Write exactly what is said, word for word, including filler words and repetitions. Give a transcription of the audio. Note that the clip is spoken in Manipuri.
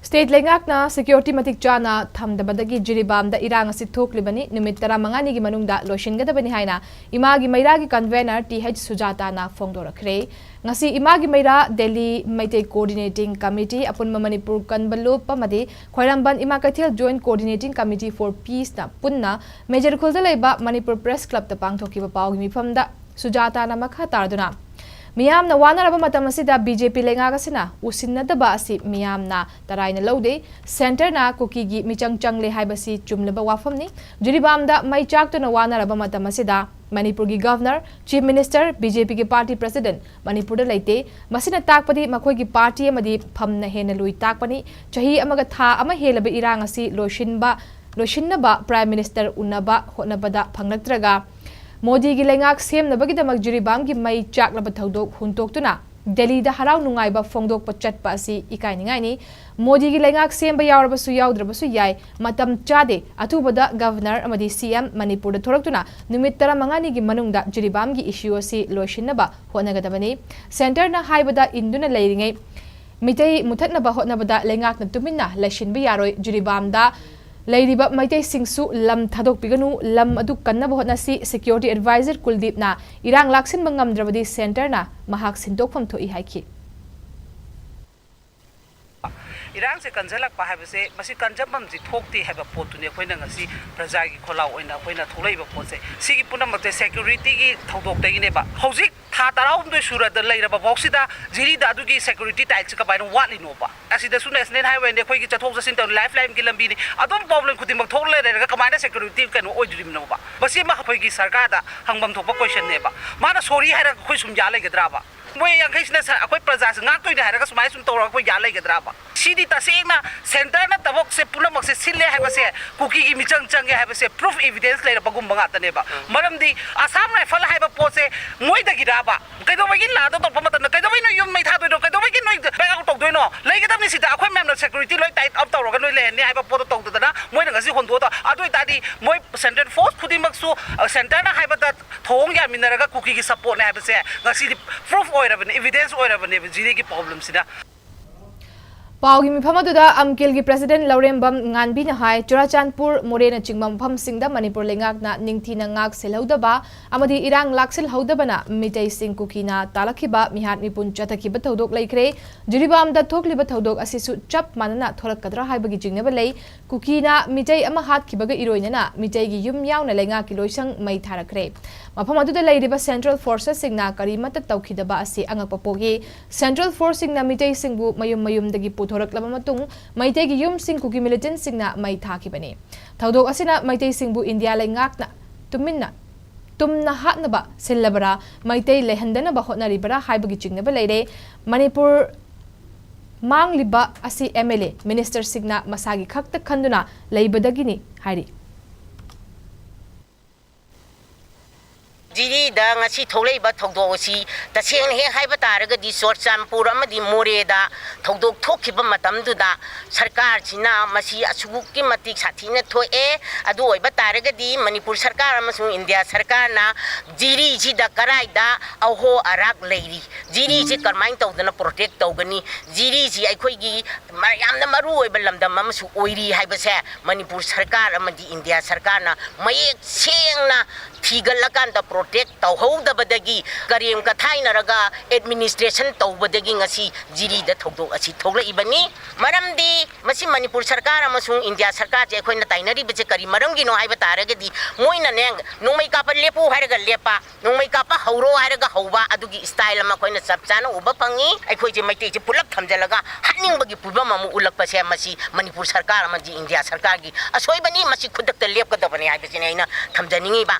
State ꯂꯩꯉꯥꯛꯅ security ꯃꯇꯤꯛ ꯆꯥꯅ ꯊꯝꯗꯕꯗꯒꯤ ꯖꯤꯔꯤꯕꯥꯝꯗ ꯏꯔꯥꯡ ꯑꯁꯤ ꯊꯣꯛꯂꯤꯕꯅꯤ꯫ ꯅꯨꯃꯤꯠ ꯇꯔꯥꯃꯉꯥꯅꯤꯒꯤ ꯃꯅꯨꯡꯗ ꯂꯣꯏꯁꯤꯟꯒꯗꯕꯅꯤ ꯍꯥꯏꯅ ꯏꯃꯥꯒꯤ ꯃꯩꯔꯥꯒꯤ convener ꯇꯤ ꯑꯩꯆ ꯁꯨꯖꯥꯇꯥꯅ ꯐꯣꯡꯗꯣꯔꯛꯈ꯭ꯔꯦ꯫ ꯉꯁꯤ ꯏꯃꯥꯒꯤ ꯃꯩꯔꯥ ꯗꯦꯜꯂꯤ ꯃꯩꯇꯩ Coordinating Committee, ꯑꯄꯨꯟꯕ ꯃꯅꯤꯄꯨꯔ ꯀꯟꯕ ꯂꯨꯞ ꯑꯃꯗꯤ ꯈ꯭ꯋꯥꯏꯔꯝꯕꯟ ꯏꯃꯥ ꯀꯩꯊꯦꯜ Joint Coordinating Committee for Peace ꯅ ꯄꯨꯟꯅ ꯃꯦꯖꯔ ꯈꯨꯜꯗ ꯂꯩꯕ ꯃꯅꯤꯄꯨꯔ Press Club ꯇ ꯄꯥꯡꯊꯣꯛꯈꯤꯕ ꯄꯥꯎꯒꯤ ꯃꯤꯐꯝꯗ ꯁꯨꯖꯥꯇꯥꯅ ꯃꯈꯥ ꯇꯥꯔꯗꯨꯅ, ꯃꯤꯌꯥꯝꯅ ꯋꯥꯅꯔꯕ ꯃꯇꯝ ꯑꯁꯤꯗ ꯕꯤ ꯖꯦ ꯄꯤ ꯂꯩꯉꯥꯛ ꯑꯁꯤꯅ ꯎꯁꯤꯟꯅꯗꯕ ꯑꯁꯤ ꯃꯤꯌꯥꯝꯅ ꯇꯔꯥꯏꯅ ꯂꯧꯗꯦ꯫ Centre ꯅ ꯀꯨꯀꯤꯒꯤ ꯃꯤꯆꯪ ꯆꯪꯂꯦ ꯍꯥꯏꯕꯁꯤ ꯆꯨꯝꯂꯕ ꯋꯥꯐꯝꯅꯤ꯫ ꯖꯤꯔꯤꯕꯥꯝꯗ ꯃꯩ ꯆꯥꯛꯇꯨꯅ ꯋꯥꯅꯔꯕ ꯃꯇꯝ ꯑꯁꯤꯗ ꯃꯅꯤꯄꯨꯔꯒꯤ Governor, Chief Minister, B J P ꯒꯤ party president ꯃꯅꯤꯄꯨꯔꯗ ꯂꯩꯇꯦ꯫ ꯃꯁꯤꯅ ꯇꯥꯛꯄꯗꯤ ꯃꯈꯣꯏꯒꯤ party ꯑꯃꯗꯤ ꯐꯝꯅ ꯍꯦꯟꯅ ꯂꯨꯏ ꯇꯥꯛꯄꯅꯤ꯫ ꯆꯍꯤ ꯑꯃꯒ ꯊꯥ ꯑꯃ ꯍꯦꯜꯂꯕ ꯏꯔꯥꯡ ꯑꯁꯤ ꯂꯣꯏꯁꯤꯟꯕ, ꯂꯣꯏꯁꯤꯟꯅꯕ Prime Minister ꯎꯅꯕ ꯍꯣꯠꯅꯕꯗ ꯐꯪꯂꯛꯇ꯭ꯔꯒ, ꯃꯣꯗꯤꯒꯤ ꯂꯩꯉꯥꯛ ꯁꯦꯝꯅꯕꯒꯤꯗꯃꯛ ꯖꯤꯔꯤꯕꯥꯝꯒꯤ ꯃꯩ ꯆꯥꯛꯂꯕ ꯊꯧꯗꯣꯛ ꯍꯨꯟꯇꯣꯛꯇꯨꯅ ꯗꯦꯜꯂꯤꯗ ꯍꯔꯥꯎ ꯅꯨꯡꯉꯥꯏꯕ ꯐꯣꯡꯗꯣꯛꯄ ꯆꯠꯄ ꯑꯁꯤ ꯏꯀꯥꯏꯅꯤꯡꯉꯥꯏꯅꯤ꯫ ꯃꯣꯗꯤꯒꯤ ꯂꯩꯉꯥꯛ ꯁꯦꯝꯕ ꯌꯥꯎꯔꯕꯁꯨ ꯌꯥꯎꯗ꯭ꯔꯕꯁꯨ ꯌꯥꯏ, ꯃꯇꯝ ꯆꯥꯗꯦ꯫ ꯑꯊꯨꯕꯗ Governor ꯑꯃꯗꯤ ꯁꯤ ꯑꯦꯝ ꯃꯅꯤꯄꯨꯔꯗ ꯊꯣꯔꯛꯇꯨꯅ ꯅꯨꯃꯤꯠ ꯇꯔꯥꯃꯉꯥꯅꯤꯒꯤ ꯃꯅꯨꯡꯗ ꯖꯤꯔꯤꯕꯥꯝꯒꯤ issue ꯑꯁꯤ ꯂꯣꯏꯁꯤꯟꯅꯕ ꯍꯣꯠꯅꯒꯗꯕꯅꯤ꯫ Centre ꯅ ꯍꯥꯏꯕꯗ ꯏꯟꯗꯨꯅ ꯂꯩꯔꯤꯉꯩ ꯃꯤꯇꯩ ꯃꯨꯊꯠꯅꯕ ꯍꯣꯠꯅꯕꯗ ꯂꯩꯉꯥꯛꯅ ꯇꯨꯃꯤꯟꯅ ꯂꯩꯁꯤꯟꯕ ꯌꯥꯔꯣꯏ꯫ ꯖꯤꯔꯤꯕꯥꯝꯗ ꯂꯩꯔꯤꯕ ꯃꯩꯇꯩꯁꯤꯡꯁꯨ ꯂꯝ ꯊꯥꯗꯣꯛꯄꯤꯒꯅꯨ, ꯂꯝ ꯑꯗꯨ ꯀꯟꯅꯕ ꯍꯣꯠꯅꯁꯤ꯫ Security Advisor ꯀꯨꯜꯗꯤꯞꯅ ꯏꯔꯥꯡ ꯂꯥꯛꯁꯤꯟꯕ ꯉꯝꯗ꯭ꯔꯕꯗꯤ Centre ꯅ ꯃꯍꯥꯛ ꯁꯤꯟꯗꯣꯛꯐꯝ ꯊꯣꯛꯏ ꯍꯥꯏꯈꯤ꯫ ꯏꯔꯥꯡꯁꯦ ꯀꯟꯖꯜꯂꯛꯄ ꯍꯥꯏꯕꯁꯦ, ꯃꯁꯤ ꯀꯟꯖꯟꯐꯝꯁꯤ ꯊꯣꯛꯇꯦ ꯍꯥꯏꯕ ꯄꯣꯠꯇꯨꯅꯤ ꯑꯩꯈꯣꯏꯅ ꯉꯁꯤ ꯄ꯭ꯔꯖꯥꯒꯤ ꯈꯣꯜꯂꯥꯎ ꯑꯣꯏꯅ ꯑꯩꯈꯣꯏꯅ ꯊꯣꯛꯂꯛꯏꯕ ꯄꯣꯠꯁꯦ꯫ ꯁꯤꯒꯤ ꯄꯨꯝꯅꯃꯛꯁꯦ security ꯒꯤ ꯊꯧꯗꯣꯛꯇꯒꯤꯅꯦꯕ꯫ ꯍꯧꯖꯤꯛ ꯊꯥ ꯇꯔꯥꯍꯨꯝꯗꯣꯏ ꯁꯨꯔꯗ ꯂꯩꯔꯕ ꯐꯥꯎꯁꯤꯗ ꯖꯤꯔꯤꯗ ꯑꯗꯨꯒꯤ security tight ꯁꯤ ꯀꯃꯥꯏꯅ ꯋꯥꯠꯂꯤꯅꯣꯕ? ꯑꯁꯤꯗꯁꯨ national highway ꯅꯤ, ꯑꯩꯈꯣꯏꯒꯤ ꯆꯠꯊꯣꯛ ꯆꯠꯁꯤꯟ ꯇꯧ, lifeline ꯒꯤ ꯂꯝꯕꯤꯅꯤ, ꯑꯗꯨꯝ problem ꯈꯨꯗꯤꯡꯃꯛ ꯊꯣꯛꯂ ꯂꯩꯔꯒ ꯀꯃꯥꯏꯅ security ꯀꯩꯅꯣ ꯑꯣꯏꯗꯣꯔꯤꯕꯅꯣꯕ? ꯃꯁꯤꯃ ꯑꯩꯈꯣꯏꯒꯤ ꯁꯔꯀꯥꯔꯗ ꯍꯪꯐꯝ ꯊꯣꯛꯄ question ꯅꯦꯕ꯫ ꯃꯥꯅ sorry ꯍꯥꯏꯔꯒ ꯑꯩꯈꯣꯏ ꯁꯨꯝ ꯌꯥ ꯂꯩꯒꯗ꯭ꯔꯥꯕ? ꯃꯣꯏ ꯌꯥꯡꯈꯩꯁꯤꯅ ꯁ-, ꯑꯩꯈꯣꯏ ꯄ꯭ꯔꯖꯥꯁꯤ ꯉꯥꯛꯇꯣꯏꯅꯦ ꯍꯥꯏꯔꯒ ꯁꯨꯃꯥꯏꯅ ꯁꯨꯝ ꯇꯧꯔꯒ ꯑꯩꯈꯣꯏ ꯌꯥ ꯂꯩꯒꯗ꯭ꯔꯥꯕ? ꯁꯤꯗꯤ ꯇꯁꯦꯡꯅ centre ꯅ ꯊꯕꯛꯁꯦ ꯄꯨꯝꯅꯃꯛꯁꯦ ꯁꯤꯜꯂꯦ ꯍꯥꯏꯕꯁꯦ, ꯀꯨꯀꯤꯒꯤ ꯃꯤꯆꯪ ꯆꯪꯉꯦ ꯍꯥꯏꯕꯁꯦ proof evidence ꯂꯩꯔꯕꯒꯨꯝꯕ ꯉꯥꯛꯇꯅꯦꯕ꯫ ꯎꯝ꯫ ꯃꯔꯝꯗꯤ Assam Rifle ꯍꯥꯏꯕ ꯄꯣꯠꯁꯦ ꯃꯣꯏꯗꯒꯤꯔꯕ? ꯀꯩꯗꯧꯕꯒꯤ ꯂꯥꯟꯗꯣ ꯇꯧꯔꯛꯄ ꯃꯇꯝꯗ ꯀꯩꯗꯧꯕꯒꯤ ꯅꯣꯏ ꯌꯨꯝ ꯃꯩ ꯊꯥꯗꯣꯏꯅꯣ? ꯀꯩꯗꯧꯕꯒꯤ ꯅꯣꯏ back out ꯇꯧꯗꯣꯏꯅꯣ? ꯂꯩꯒꯗꯕꯅꯤ ꯁꯤꯗ, ꯑꯩꯈꯣꯏ ꯃꯌꯥꯝꯅ security ꯂꯣꯏ tight up ꯇꯧꯔꯒ ꯅꯣꯏ ꯂꯩꯍꯟꯅꯤ ꯍꯥꯏꯕ ꯄꯣꯠꯇꯣ ꯇꯧꯗꯗꯅ ꯃꯣꯏꯅ ꯉꯁꯤ ꯍꯣꯟꯗꯣꯛꯑ ꯇꯧ-, ꯑꯗꯨ ꯑꯣꯏꯇꯥꯔꯗꯤ ꯃꯣꯏ central force ꯈꯨꯗꯤꯡꯃꯛꯁꯨ, ꯑ, centre ꯅ ꯍꯥꯏꯕꯗ ꯊꯧꯑꯣꯡ ꯌꯥꯃꯤꯟꯅꯔꯒ ꯀꯨꯀꯤꯒꯤ support ꯅꯦ ꯍꯥꯏꯕꯁꯦ ꯉꯁꯤꯗꯤ proof ꯑꯣꯏꯔꯕꯅꯦ, evidence ꯑꯣꯏꯔꯕꯅꯦꯕ ꯖꯤꯔꯤꯒꯤ problem ꯁꯤꯅ꯫ ꯄꯥꯎꯒꯤ ꯃꯤꯐꯝ ꯑꯗꯨꯗ ꯑꯝꯀꯤꯜꯒꯤ president ꯂꯧꯔꯦꯝꯕꯝ ꯉꯥꯟꯕꯤꯅ ꯍꯥꯏ, ꯆꯨꯔꯥꯆꯥꯟꯄꯨꯔ, ꯃꯣꯔꯦꯅꯆꯤꯡꯕ ꯃꯐꯝꯁꯤꯡꯗ ꯃꯅꯤꯄꯨꯔ ꯂꯩꯉꯥꯛꯅ ꯅꯤꯡꯊꯤꯅ ꯉꯥꯛ ꯁꯦꯜꯍꯧꯗꯕ ꯑꯃꯗꯤ ꯏꯔꯥꯡ ꯂꯥꯛꯁꯤꯜꯍꯧꯗꯕꯅ ꯃꯤꯇꯩꯁꯤꯡ ꯀꯨꯀꯤꯅ ꯇꯥꯜꯂꯛꯈꯤꯕ ꯃꯤꯍꯥꯠ ꯃꯤꯄꯨꯟ ꯆꯠꯊꯈꯤꯕ ꯊꯧꯗꯣꯛ ꯂꯩꯈ꯭ꯔꯦ꯫ ꯖꯤꯔꯤꯕꯥꯝꯗ ꯊꯣꯛꯂꯤꯕ ꯊꯧꯗꯣꯛ ꯑꯁꯤꯁꯨ ꯆꯞ ꯃꯥꯟꯅꯅ ꯊꯣꯛꯂꯛꯀꯗ꯭ꯔꯥ ꯍꯥꯏꯕꯒꯤ ꯆꯤꯡꯅꯕ ꯂꯩ꯫ ꯀꯨꯀꯤꯅ ꯃꯤꯇꯩ ꯑꯃ ꯍꯥꯠꯈꯤꯕꯒ ꯏꯔꯣꯏꯅꯅ ꯃꯤꯇꯩꯒꯤ ꯌꯨꯝ ꯌꯥꯎꯅ ꯂꯩꯉꯥꯛꯀꯤ ꯂꯣꯏꯁꯪ ꯃꯩ ꯊꯥꯔꯛꯈ꯭ꯔꯦ꯫ ꯃꯐꯝ ꯑꯗꯨꯗ ꯂꯩꯔꯤꯕ central forcesꯁꯤꯡꯅ ꯀꯔꯤꯃꯠꯇ ꯇꯧꯈꯤꯗꯕ ꯑꯁꯤ ꯑꯉꯛꯄ ꯄꯣꯛꯏ꯫ Central forceꯁꯤꯡꯅ ꯃꯤꯇꯩꯁꯤꯡꯕꯨ ꯃꯌꯨꯝ ꯃꯌꯨꯝꯗꯒꯤ ꯄꯨꯊꯣꯔꯛꯂꯕ ꯃꯇꯨꯡ ꯃꯩꯇꯩꯒꯤ ꯌꯨꯝꯁꯤꯡ ꯀꯨꯀꯤ militantꯁꯤꯡꯅ ꯃꯩ ꯊꯥꯈꯤꯕꯅꯤ꯫ ꯊꯧꯗꯣꯛ ꯑꯁꯤꯅ ꯃꯩꯇꯩꯁꯤꯡꯕꯨ ꯏꯟꯗꯤꯌꯥ ꯂꯩꯉꯥꯛꯅ ꯇꯨꯃꯤꯟꯅ, ꯇꯨꯝꯅ ꯍꯥꯠꯅꯕ ꯁꯤꯜꯂꯕꯔꯥ, ꯃꯩꯇꯩ ꯂꯩꯍꯟꯗꯅꯕ ꯍꯣꯠꯅꯔꯤꯕꯔꯥ ꯍꯥꯏꯕꯒꯤ ꯆꯤꯡꯅꯕ ꯂꯩꯔꯦ꯫ ꯃꯅꯤꯄꯨꯔ ꯃꯥꯡꯂꯤꯕ ꯑꯁꯤ MLA, ministerꯁꯤꯡꯅ ꯃꯁꯥꯒꯤ ꯈꯛꯇ ꯈꯟꯗꯨꯅ ꯂꯩꯕꯗꯒꯤꯅꯤ ꯍꯥꯏꯔꯤ꯫ ꯖꯤꯔꯤꯗ ꯉꯁꯤ ꯊꯣꯛꯂꯛꯏꯕ ꯊꯧꯗꯣꯛ ꯑꯁꯤ ꯇꯁꯦꯡꯅ ꯍꯦꯛ ꯍꯥꯏꯕ ꯇꯥꯔꯒꯗꯤ ꯆꯨꯔꯆꯥꯟꯄꯨꯔ ꯑꯃꯗꯤ ꯃꯣꯔꯦꯗ ꯊꯧꯗꯣꯛ ꯊꯣꯛꯈꯤꯕ ꯃꯇꯝꯗꯨꯗ ꯁꯔꯀꯥꯔꯁꯤꯅ ꯃꯁꯤ ꯑꯁꯨꯛꯀꯤ ꯃꯇꯤꯛ ꯁꯥꯊꯤꯅ ꯊꯣꯛꯑꯦ꯫ ꯑꯗꯨ ꯑꯣꯏꯕ ꯇꯥꯔꯒꯗꯤ ꯃꯅꯤꯄꯨꯔ ꯁꯔꯀꯥꯔ ꯑꯃꯁꯨꯡ ꯏꯟꯗꯤꯌꯥ ꯁꯔꯀꯥꯔꯅ ꯖꯤꯔꯤꯁꯤꯗ ꯀꯔꯥꯏꯗ ꯑꯍꯣ ꯑꯔꯥꯛ ꯂꯩꯔꯤ, ꯖꯤꯔꯤꯁꯤ ꯀꯔꯝꯍꯥꯏꯅ ꯇꯧꯗꯅ protect ꯇꯧꯒꯅꯤ, ꯖꯤꯔꯤꯁꯤ ꯑꯩꯈꯣꯏꯒꯤ ꯃ-, ꯌꯥꯝꯅ ꯃꯔꯨ ꯑꯣꯏꯕ ꯂꯝꯗꯝ ꯑꯃꯁꯨ ꯑꯣꯏꯔꯤ ꯍꯥꯏꯕꯁꯦ ꯃꯅꯤꯄꯨꯔ ꯁꯔꯀꯥꯔ ꯑꯃꯗꯤ ꯏꯟꯗꯤꯌꯥ ꯁꯔꯀꯥꯔꯅ ꯃꯌꯦꯛ ꯁꯦꯡꯅ ꯊꯤꯒꯠꯂꯀꯥꯟꯗ protect ꯇꯧꯍꯧꯗꯕꯗꯒꯤ ꯀꯔꯦꯝ ꯀꯊꯥꯏꯅꯔꯒ administration ꯇꯧꯕꯗꯒꯤ ꯉꯁꯤ ꯖꯤꯔꯤꯗ ꯊꯧꯗꯣꯛ ꯑꯁꯤ ꯊꯣꯛꯂꯛꯏꯕꯅꯤ꯫ ꯃꯔꯝꯗꯤ ꯃꯁꯤ ꯃꯅꯤꯄꯨꯔ ꯁꯔꯀꯥꯔ ꯑꯃꯁꯨꯡ ꯏꯟꯗꯤꯌꯥ ꯁꯔꯀꯥꯔꯁꯦ ꯑꯩꯈꯣꯏꯅ ꯇꯥꯏꯅꯔꯤꯕꯁꯦ ꯀꯔꯤ ꯃꯔꯝꯒꯤꯅꯣ ꯍꯥꯏꯕ ꯇꯥꯔꯒꯗꯤ, ꯃꯣꯏꯅꯅꯦ, ꯅꯣꯡꯃꯩ ꯀꯥꯞꯄ ꯂꯦꯞꯄꯨ ꯍꯥꯏꯔꯒ ꯂꯦꯞꯄ, ꯅꯣꯡꯃꯩ ꯀꯥꯞꯄ ꯍꯧꯔꯣ ꯍꯥꯏꯔꯒ ꯍꯧꯕ, ꯑꯗꯨꯒꯤ style ꯑꯃ ꯑꯩꯈꯣꯏꯅ ꯆꯞ ꯆꯥꯅ ꯎꯕ ꯐꯪꯉꯤ꯫ ꯑꯩꯈꯣꯏꯁꯦ ꯃꯩꯇꯩꯁꯦ ꯄꯨꯂꯞ ꯊꯝꯖꯤꯜꯂꯒ ꯍꯥꯠꯅꯤꯡꯕꯒꯤ ꯐꯤꯕꯝ ꯑꯃ ꯎꯠꯂꯛꯄꯁꯦ ꯃꯁꯤ ꯃꯅꯤꯄꯨꯔ ꯁꯔꯀꯥꯔ ꯑꯃꯗꯤ ꯏꯟꯗꯤꯌꯥ ꯁꯔꯀꯥꯔꯒꯤ ꯑꯁꯣꯏꯕꯅꯤ꯫ ꯃꯁꯤ ꯈꯨꯗꯛꯇ ꯂꯦꯞꯀꯗꯕꯅꯤ ꯍꯥꯏꯕꯁꯤꯅꯤ ꯑꯩꯅ ꯊꯝꯖꯅꯤꯡꯉꯤꯕ꯫